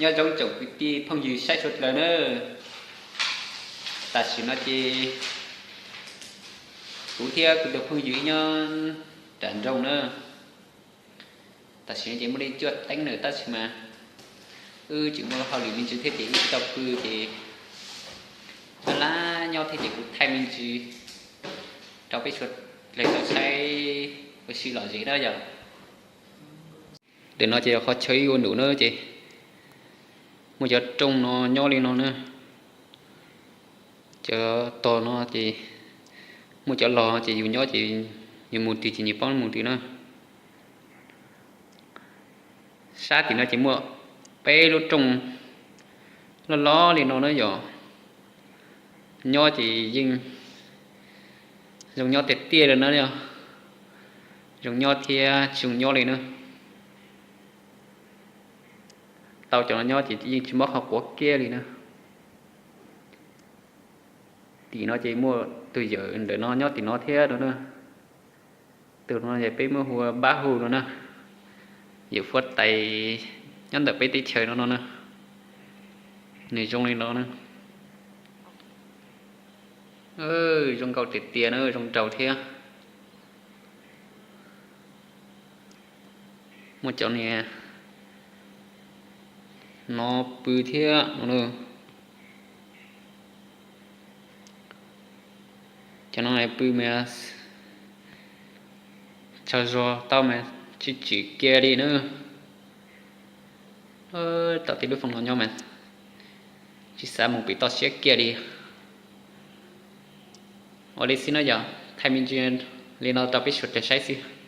Nyob zoo tsoom kwv tij phooj ywg saib sawv daws na. Tam sim no ces kuv thiab kuv tus phooj ywg nyob nram nroog na. Tam sim no ces muaj li cuaj teev na tab sis mas wb tseem muaj hauj lwm me ntsis thiab ces wb tsis tau pw ces laj laj nyob thiab ces kuv thaij me ntsis rau peb sawv daws tau saib ua si lom zem na yom. Ntawm no ces yog qhov chaw ib ua num na ces muaj cov rooj no nyob li no na. Cov tog no ces muaj cov los ces yus nyob ces yus mus twg ces nws pab mus twg na. Sab tim no ces muaj peb lub rooj loj loj li no na yom. Nyob ces yeej zoo nyob tiag tiag li na yom. Zoo nyob thiab tsis zoo nyob li na. Tau cov no nyob ces yeej tsis mob qhov quav kiag li na. Tim no ces muaj tus yawm ntawm no nyob tim no thiab no na. Tus no ces peb muab hu ua Pab Hu no na. Yawm Huab Tais nyob ntawm peb teb chaws no no na. Nws zoo li no na. Zoo nkauj tiag tiag na, zoo nraug thiab. Muaj cov niag no pw thiab no. Cov no pw mas tsaug zog tau mas tsis tsim kiag li na. Tom tej lub foob no nyob mas tsis xav mus pem toj siab kiag li. Ua li xwb no yog thaij me ntsis li no rau peb sawv daws saib xwb.